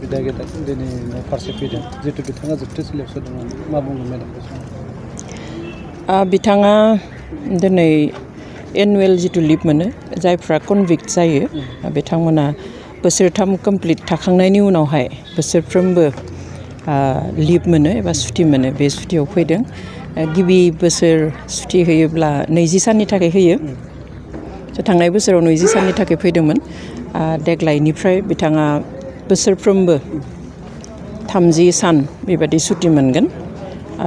बिदाय गेदा दिनै फारसे फैदों जितु बिथाङा जोबथा सिलेक्सन दंमोन मा बुंगोन मेडाम? बिथाङा दिनै एनुवेल जितु लिभ मोनो जायफ्रा कनभिक्ट जायो बिथांमोना बोसोरथाम कमप्लिट थाखांनायनि उनावहाय बोसोरफ्रोमबो लिभ मोनो एबा सुटि मोनो बे सुटियाव फैदों। गिबि बोसोर सुटि होयोब्ला 20 साननि थाखाय होयो। थांनाय बोसोराव 20 साननि थाखाय फैदोंमोन। देग्लायनिफ्राय बिथाङा बोसोरफ्रोमबो 30 सान बेबादि सुटि मोनगोन।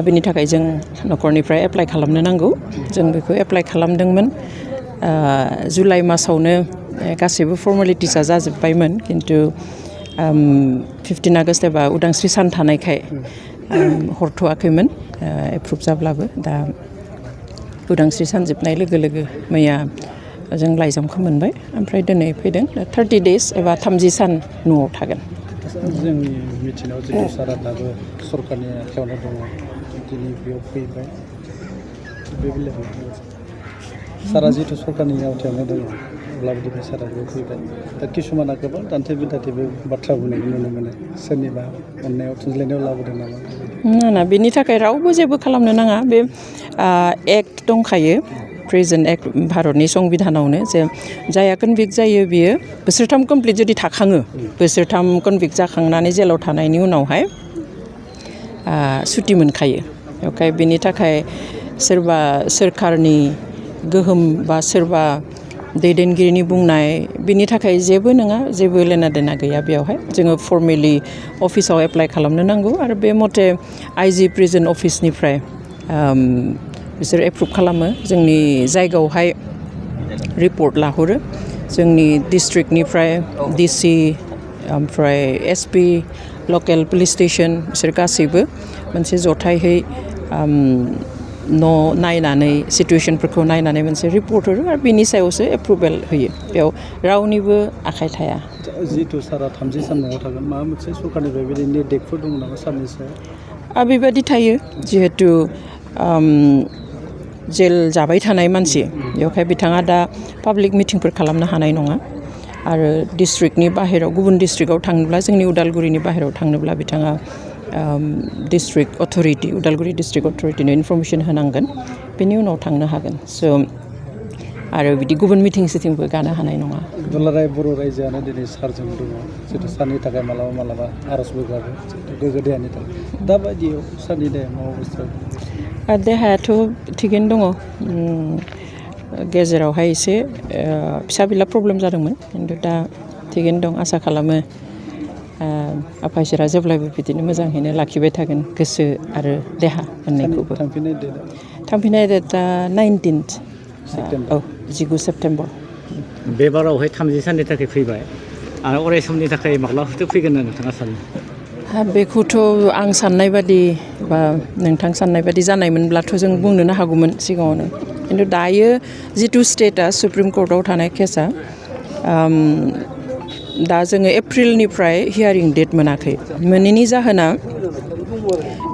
बेनि थाखाय जों न'खरनिफ्राय एप्लाइ खालामनो नांगौ। जों बेखौ एप्लाइ खालामदोंमोन। जुलाइ मासावनो गासैबो फर्मेलिटिसआ जाजोब्बायमोन खिन्थु 15 आगस्ट एबा उदांस्रि सान थानायखाय हरथ'वाखैमोन एप्रुभ जाब्लाबो। दा उदांस्रि सान जोबनाय लोगो लोगो मैया जों लाइजामखौ मोनबाय ओमफ्राय दिनै फैदों। 30 डेज एबा 30 सान न'आव थागोन। जोंनि मिथिनायाव जितु सारा दाबो सरकारनि आखायावनो दङ दिनै बेयाव फैबाय बे बेलायाव सारा जितु सरकारनि आवथायावनो दङ अब्लाबो दिनै सारा बेयाव फैबाय। दा किसुमाना गोबां दान्थे बिदान्थेबो बाथ्रा बुंनायखौ नुनो मोनो। सोरनिबा अननायाव थुनज्लायनायाव लाबोदों नामा? ना बेनि थाखाय रावबो जेबो खालामनो नाङा। बे एक्ट दंखायो प्रेजेन्ट एक्ट भारतनि संबिधानावनो जे जायहा कनभिक्ट जायो बियो बोसोरथाम कमप्लिट जुदि थाखाङो बोसोरथाम कनभिक्ट जाखांनानै जेलाव थानायनि उनावहाय सुटि मोनखायो। ओमफ्राय बेनि थाखाय सोरबा सोरखारनि गोहोम बा सोरबा दैदेनगिरिनि बुंनाय बिनि थाखाय जेबो नङा, जेबो लेना देना गैया बेयावहाय। जोङो फर्मेलि अफिसाव एप्लाइ खालामनो नांगौ आरो बे मथे आइजि प्रिजन अफिसनिफ्राय बिसोर एप्रुभ खालामो। जोंनि जायगायावहाय रिपर्ट लाहरो। जोंनि डिस्ट्रिक्टनिफ्राय डिसि ओमफ्राय एसपि लकेल पुलिस स्टेशन बिसोर गासैबो मोनसे जथायहै न' नायनानै सिटुवेशनफोरखौ नायनानै मोनसे रिपर्ट हरो आरो बिनि सायावसो एप्रुभेल होयो। बेयाव रावनिबो आखाइ थाया। जितु सारा 30 सान न'आव थागोन माबा मोनसे सरकारनिफ्राय बेबायदि डेटफोर दङ नामा साननि सायाव? बेबायदि थायो जिहेथु जेल जाबाय थानाय मानसि बेवहाय बिथाङा दा पाब्लिक मिटिंफोर खालामनो हानाय नङा आरो डिस्ट्रिक्टनि बाहेराव गुबुन डिस्ट्रिक्टआव थांनोब्ला जोंनि उदालगुरिनि बाहेराव थांनोब्ला बिथाङा डिस्ट्रिक्ट अथरिटि उदालगुरि डिस्ट्रिक्ट अथरिटिनो इनफरमेसन होनांगोन। बेनि उनाव थांनो हागोन। आरो बिदि गुबुन मिटिं सिटिंबो गानो हानाय नङा। दुलाराय बर' रायजोआनो दिनै सारजों दङ जितु सारनि थाखाय मालाबा आर'जबो गाबो गोग्गो देहानि थाखाय। दाबायदियाव सारनि देहाया मा अबस्थायाव? देहायाथ' थिगैनो दङ। गेजेरावहाय एसे फिसा बिला प्रब्लेम जादोंमोन खिन्थु दा थिगैनो दं। आसा खालामो आफा इसोरा जेब्लायबो बिदिनो मोजाङैनो लाखिबाय थागोन गोसो आरो देहा मोननैखौबो। थांफिननाय डेटआ 19 सेप्तेम्बर। बे बारावहाय 30 साननि थाखाय फैबाय आरो अराय समनि थाखाय माब्लाथो फैगोन होनना नोंथाङा सानो? बेखौथ' आं साननाय बादि बा नोंथां साननाय बादि जानायमोनब्लाथ' जों बुंनोनो हागौमोन सिगाङावनो। खिन्थु दायो जिथु स्टेटास सुप्रिम कर्टआव थानाय केसा दा जोङो एप्रिलनिफ्राय हियारिं डेट मोनाखै। मोनैनि जाहोना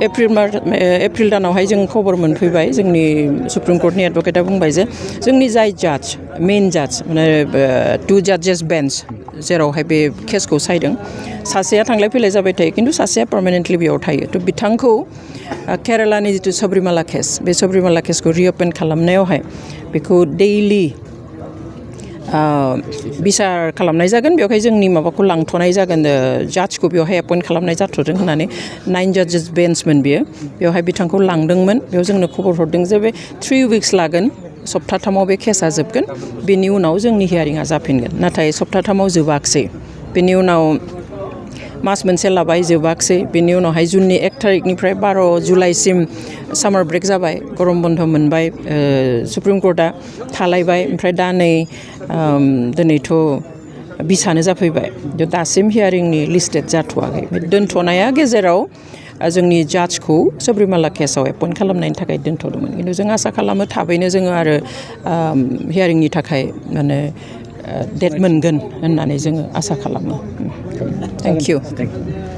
एप्रिल दानावहाय जों खबर मोनफैबाय। जोंनि सुप्रिम कर्टनि एडभकेटआ बुंबाय जे जोंनि जाय जाज मेइन जाज माने 2 जाजेस बेन्च जेरावहाय बे केसखौ सायदों सासेया थांलाय फैलाय जाबाय थायो खिन्थु सासेया पार्मानेन्टलि बेयाव थायो। थ' बिथांखौ केरालानि जिथु सबरिमाला केस बे सबरिमाला केसखौ रिअपेन खालामनायावहाय बेखौ दैलि बिसार खालामनाय जागोन। बेवहाय जोंनि माबाखौ लांथ'नाय जागोन जाजखौ बेवहाय एपइन्ट खालामनाय जाथ'दों होननानै 9 जाजेस बेन्चमोन बियो। बेवहाय बिथांखौ लांदोंमोन। बेयाव जोंनो खबर हरदों जे बे 3 उइक्स लागोन। सप्ताथामाव बे केसा जोबगोन। बेनि उनाव जोंनि हियारिंआ जाफिनगोन। नाथाय सप्ताथामाव जोबाखसै। बेनि उनाव मास मोनसे लाबाय जोबाखसै। बेनि उनावहाय जुननि 1 थारिखनिफ्राय 12 जुलाइसिम सामार ब्रेक जाबाय। गरम बन्द मोनबाय। सुप्रिम कर्टआ थालायबाय। ओमफ्राय दा नै दिनैथ' 20 जाफैबाय। दासिम हियारिंनि लिस्टेड जाथ'वाखै। दोनथ'नाया गेजेराव जोंनि जाजखौ सबरिमाला केसाव एपइन्ट खालामनायनि थाखाय दोनथ'दोंमोन। खिन्थु जों आसा खालामो थाबैनो जोङो आरो हियारिंनि थाखाय माने डेट मोनगोन होननानै जोङो आसा खालामो। Thank you.